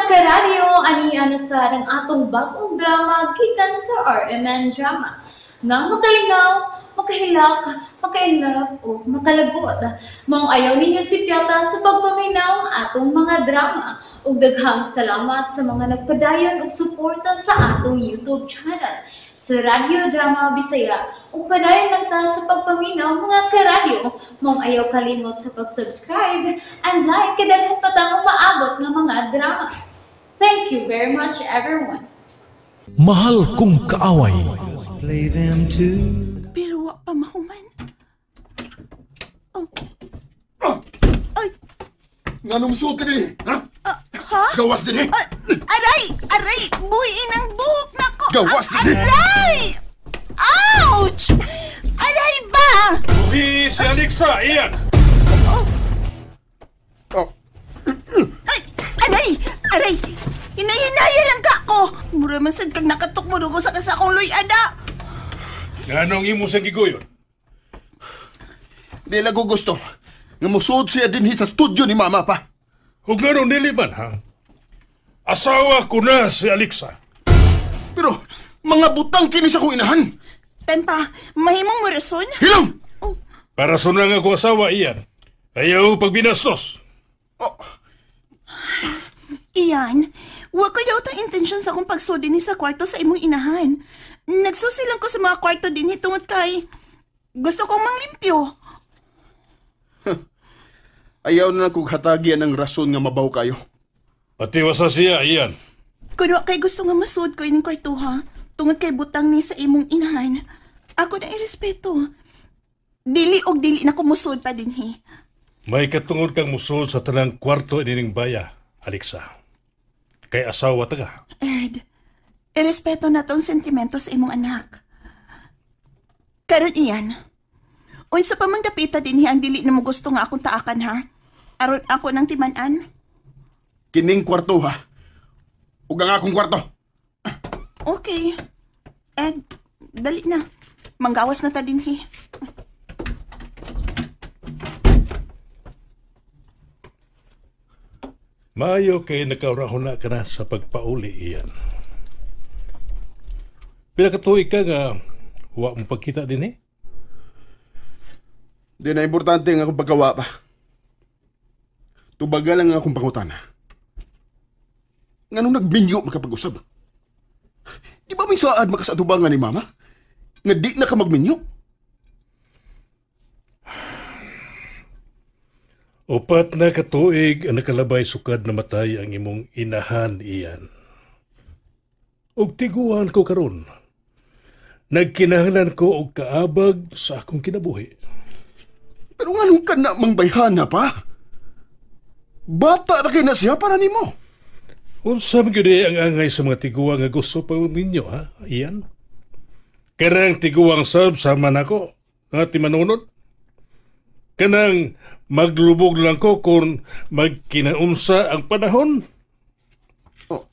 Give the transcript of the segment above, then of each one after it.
Karadyo, ani na sa ang atong bagong drama gikan sa RMN Drama nga makalingaw, makahilak, maka-inlove o makalagot. Maong ayaw ninyo sipyata sa pagpaminaw ang atong mga drama. Ug daghang salamat sa mga nagpadayon og suporta sa atong YouTube channel sa Radyo Drama Bisaya. Ug padayon lang ta sa pagpaminaw, mga karadyo. Maong ayaw kalimot sa pag-subscribe and like kay daghan pa tang umaabot nga mga drama. Thank you very much, everyone. Mahal Kong Kaaway. Play them too. Pero wa pa mahuman. Oh. Ay, Nganong suot ka dinhi? Ha? Ha? Gawas dinhi! Ay, aray! Aray! Buhiin ang buhok nako! Gawas dinhi! Aray! Ouch! Aray ba? Buhi si Alexa, iyan! Oh, Oh, ay! Aray! Aray! Hinay-hinaya lang ka ko! Mura man sad kag nakatok mo dugo sa kasakong luy-ada! Nganong imo sa giguyon? Di lang ko gusto nga musuot siya dinhi sa studio ni Mama pa. Ug nganong dili man, ha? Asawa ko na si Alexa. Pero mga butang kini sa akong inahan. Tanpa, mahimong mo rason? Hilom! Oh, Para sunang ako asawa, iyan. Ayaw pagbinastos. Oh, Iyan, wa ko daw tang intensyon sa akong pagsudi ni sa kwarto sa imong inahan. Nagsusi lang ko sa mga kwarto dinhi tungod kay gusto kong manglimpyo. Ayaw na lang kong hatagian ng rason nga mabaw kayo. Patiwasa siya, iyan. Kun wa kay gusto nga masud ko ining kwarto ha, tungod kay butang ni sa imong inahan, ako na irespeto. Dili og dili na ko musud pa dinhi. May katungod kang musod sa tanang kwarto inining baya, Alexa. Kay asawa ta ka. Ed, irespeto na tong sentimento sa imong anak. Karon iyan, unsa pa mang dapita dinhi ang dili na mo gusto nga akong taakan ha? Aron ako ng timan-an? Kining kwarto ha. Ug ang akong kwarto. Okay. Ed, dali na. Manggawas na ta dinhi. Maayo kay nakaurahon na ka na sa pagpauli, iyan. Pila ka tuig ka nga wa mo pagkita din eh? Di na importante ang akong pagkawa pa. Tubaga lang ang akong pangutana. Nganong nagminyo makapag-usab? Di ba may saad makasatubangan ni Mama? Nga di na ka magminyo? 4 na katuig ang nakalabay sukad na matay ang imong inahan, iyan. Og tiguan ko karon. Nagkinahanglan ko og kaabag sa akong kinabuhi. Pero nganong ka na mangbayhana pa? Bata ra kay na siya para nimo. Unsa man gyud ang angay sa mga tiguang nga gusto pa ninyo, ha? Iyan. Kanang tiguang sab sama nako nga timanunod. Kanang maglubog lang ko kung magkinaunsa ang panahon. Oh.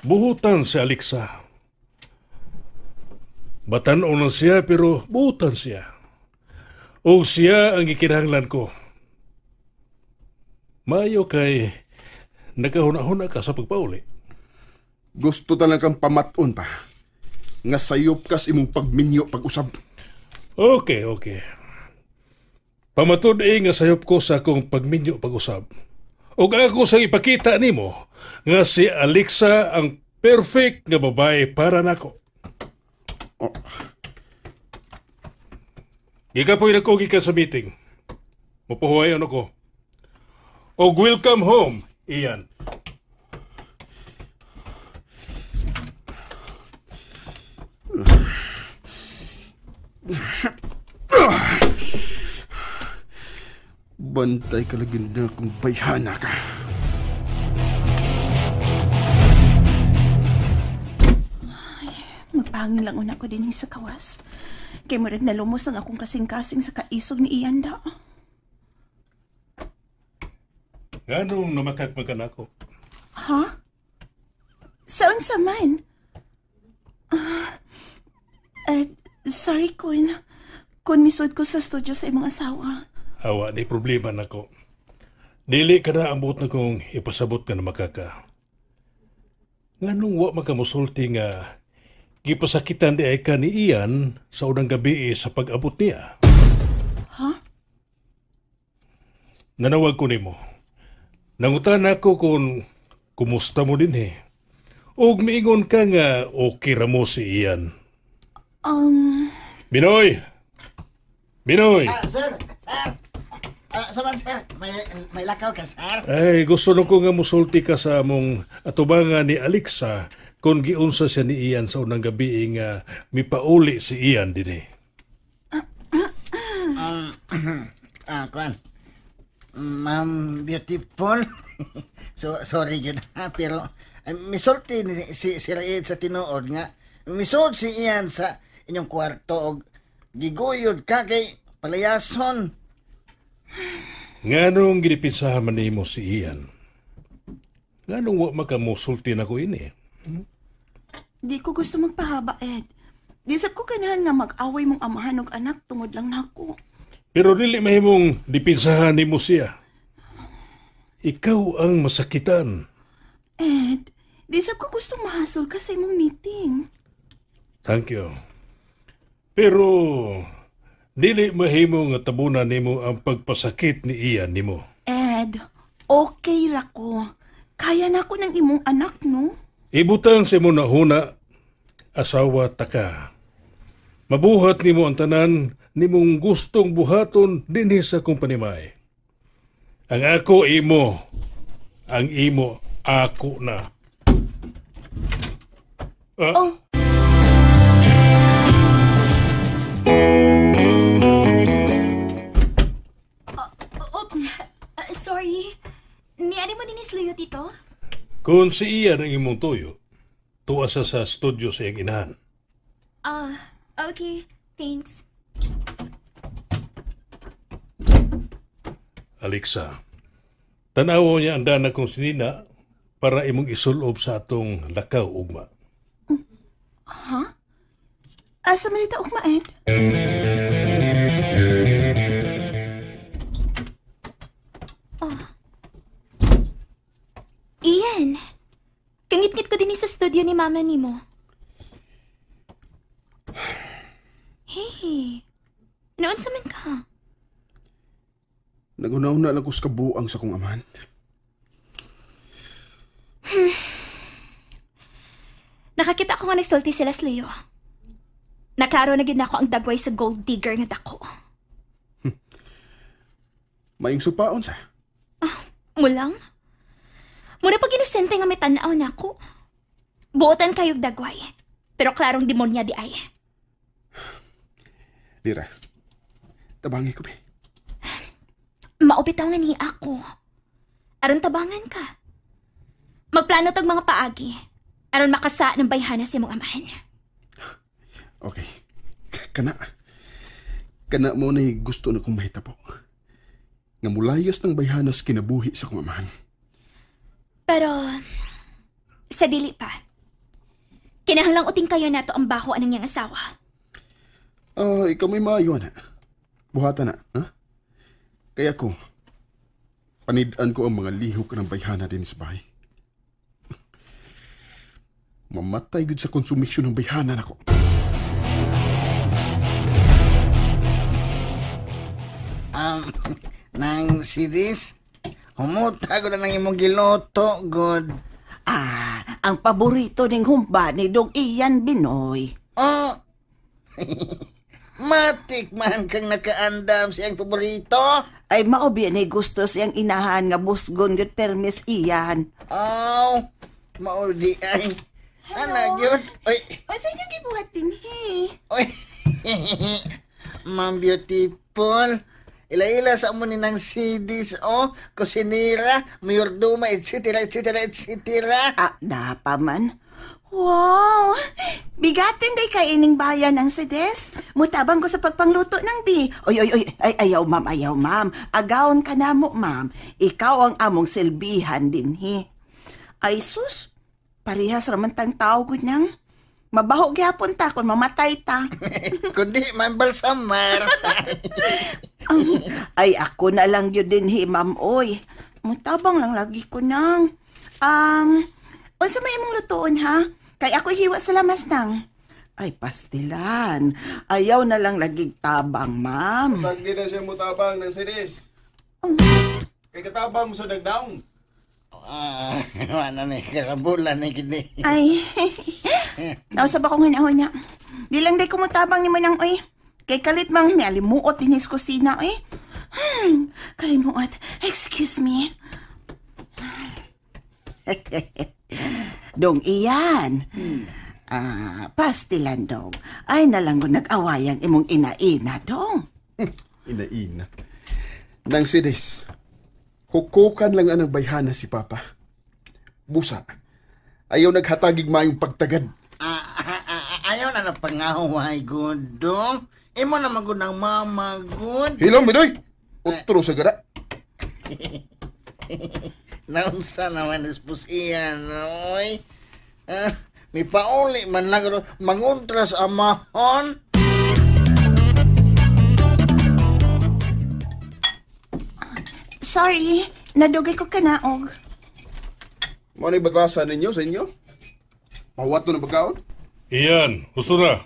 Buhutan si Alexa. Batan-on lang siya pero buhutan siya. O siya ang gikinahanglan ko. Maayo kay nagahuna-huna ka sa pagpauli. Gusto talagang pamat-on pa. Nga sayop kas imong pagminyo pag-usab. Okay, okay. Pamatud-i nga sayop ko sa akong pagminyo pag-usab. Og ako sa ipakita nimo nga si Alexa ang perfect nga babae para nako. Oh. Gikapoy na ko gikan sa meeting. Mupahuwayon ako. Og welcome home, Ian. Bantay ka lagi na kung bayhana ka. Ay, magpahangin lang una ko din sa kawas. Kay murag nalumos ang akong kasing-kasing sa kaisog ni Ian da. Nganong namakagmagan ako? Ha? Saan sa man? Sorry, Kun. Kun misod ko sa studio sa imong asawa. Awa ni problema nako. Dili ka na ambot na kong ipasabot nga na makaka. Nganong wa makamusulti nga gipasakitan di ay ka ni Ian sa unang gabi sa pag-abot niya. Ha? Nanawag ko nimo. Nangutan ako kung kumusta mo din eh. Ug miingon ka nga okay ra mo si Ian. Binoy! Binoy! Sir! Sir! Saman, sir, may lakaw ka, sir? Ay, gusto na ko nga musulti ka sa among atubangan ni Alexa kung giunsa siya ni Ian sa unang gabi nga mipauli si Ian dinhi. Kwan. Ma'am Beautiful. So, sorry yun ha, pero misulti ni si Sir Ed sa tinuod nga. Misult si Ian sa inyong kwarto og giguyod ka kay palayason. Nganong ginipinsahan man nimo si Ian? Nganong wa makamusulti na ko ini? Di ko gusto magpahaba, Ed. Di sab ko ganahan nga mag-away mong amahan og anak tungod lang nako. Pero dili mahimong dipinsahan nimo siya. Ikaw ang masakitan. Ed, di sab ko gusto mahasol ka sa imong meeting. Thank you. Pero dili mahimo nga tabunan nimo ang pagpasakit ni Ian nimo. Ed, okay ra ko. Kaya na ko ng imong anak, no? Ibutang sa imong nahuna, asawa ta ka. Mabuhat nimo ang tanan nimong gustong buhaton dinhi sa akong panimay. Ang ako imo, ang imo ako na. Oh. Oops. Sorry. Niari mo din isluyo, Tito? Kung si Ian ang imong tuyo, tuwa sa studio sa iyang inahan. Okay. Thanks. Alexa, tanaw niya ang dana kong sinina para imong isulob sa atong lakaw ugma. Ha? Asa man ita ugma, Ed? Oh. Ian, kangit-ngit ko din sa studio ni mama nimo. Hey, noon sa man ka? Naguna-una lang ko sa kabuang sa kong amahan. Nakakita ko nga nagsulti sila sa Leo. Naklaro na gid na ako ang dagway sa gold digger nga dako. Maing supaon sa? Mulang? Muna pag inosente nga may tanaw na ako. Buotan kayog dagway. Pero klarong demonya di ay. Lira, tabangi ko be. Maupitaw nga ni ako. Aron tabangan ka. Magplano tag mga paagi. Aron makasa ng bayhana sa imong amahan. Okay. Kana. Kana mo na gusto na kong mahitabo. Nga mulayas ng bayhana sa kinabuhi sa kong amahan. Pero, sa dili pa, kinahanglang uting kayo nato ang baho anang niyang asawa. Ikaw may maayo na. Buhata na, ha? Kaya ko, panidaan ko ang mga lihok ng bayhana din sa bahay. Mamatay gud sa konsumisyon ng bayhana nako. Nang sidis, humuta ko na ng imong giluto, good. Ang paborito ning humba ni Dong Ian Binoy. Oh, matik man kang nakaandam siyang paborito. Ay, maobi ni gusto siyang inahan nga busgon gud permis iyan. Oh, maudi ay. Ana gyud. Oy. Asa inyo gibuhat dinhi? Oy. Ma'am Beautiful. Ila-ila sa amo ni nang CDs, oh, kusinira, mayordoma, etc., etc., etc. Napa man. Wow! Bigatin day kay ining bayan ang CDs. Mutabang ko sa pagpangluto ng bi. Oy, oy, oy, ay, ayaw ma'am, ayaw ma'am. Agawon ka na mo, ma'am. Ikaw ang among silbihan dinhi. Ay sus, parehas raman tang tao gud nang. Mabaho gyapon ta kung mamatay ta. Kundi man balsamar. Ay ako na lang yun din hi, ma'am oy. Mutabang lang lagi ko nang. Unsa may imong lutuon ha? Kay ako hiwa sa lamas nang. Ay, pastilan. Ayaw na lang lagi tabang, ma'am. Sagdi na siya mutabang ng sinis. Oh. Kay katabang mo sa nagdaong. Ano ni, karabulan ni kini. Ay, nausap ako nga na. Di lang day kumutabang ni mo nang, oy. Kay kalit mang may alimuot din his kusina, oy. Kalimuot. Excuse me. Dong iyan. Pastilan dong. Ay nalang ko nag-awayang imong ina-ina, dong. Ina-ina. Nang sinis, hukukan lang anang bayhana si Papa. Busa, ayaw naghatagig mayong pagtagad. Ayaw na ng pangaway, gudong. Imo na magud ng mama, gud. Hilom, bidoy! Utro sa gara. Naunsa naman ispos iyan, oy. May pauli man lang, mangontra sa amahon. Sorry, nadugay ko kanaog. Mano yung batasan ninyo sa inyo? Mawat to na pagkaon? Iyan, gusto na.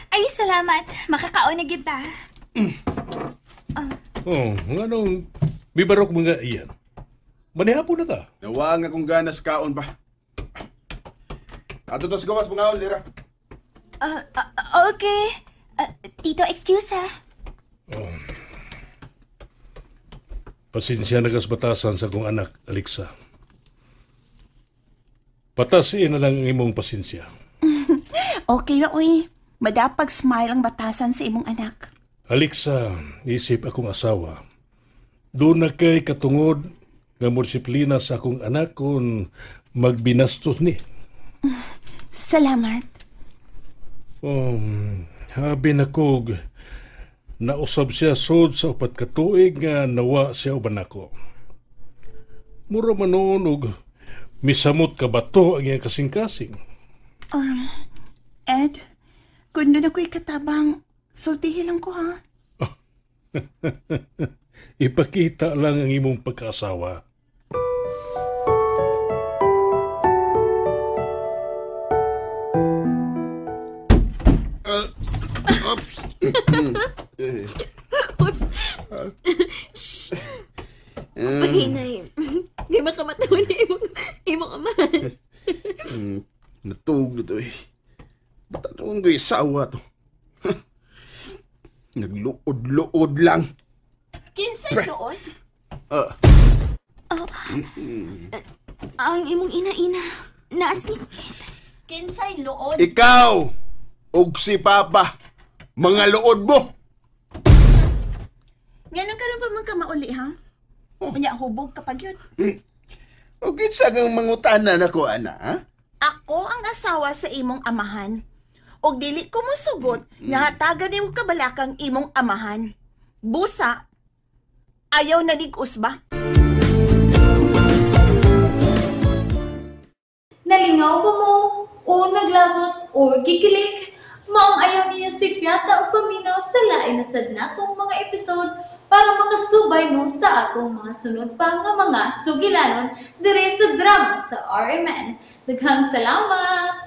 Ay, salamat. Makakaon na kita. Oh, nganong bibarok mga iyan? Manihapon na ta. Nawa nga kung ganas kaon ba. Ato tos gawas mga lira. Okay. Tito, excuse ha. Oh. Pasensya na kas batasan sa kong anak, Alexa. Patasiin na lang ang imong pasensya. Okay na, uy. Madapag smile ang batasan sa imong anak. Alexa, isip akong asawa. Doon na kay katungod nga modisiplina sa akong anak kung magbinastos ni. Salamat. Habi na kog nausab siya sod sa 4 ka tuig nga nawa siya uban nako. Mura man noon og misamot ka bato ang iyang kasing-kasing. Ed, kung doon ako'y katabang, sultihin lang ko ha. Ipakita lang ang imong pagkaasawa. Oops. Oops. Shh. Paghinay. Di makamatawa na imong amahan. Natug na to eh. Ba't ko isawa to? Nagluod-luod lang. Kinsay luod? Ang imong ina-ina. Naasmit. Kinsay luod? Ikaw! Og si Papa! Mga luod mo! Ganun karon pa man ka mauli, ha? Unya, hubog kapag yun. O kinsa kang mangutana na ko, ana, ha? Ako ang asawa sa imong amahan. Og dili ko mosugot nga hatagan nimong kabalakang imong amahan. Busa, ayaw na nig-us ba? Nalingaw ba mo? O naglagot o gikilig? Maong ayaw niyo si Piata o paminaw sa lain na sad natong mga episode para makasubay mo sa atong mga sunod pa nga mga sugilanon dire sa drama sa RMN. Daghang salamat!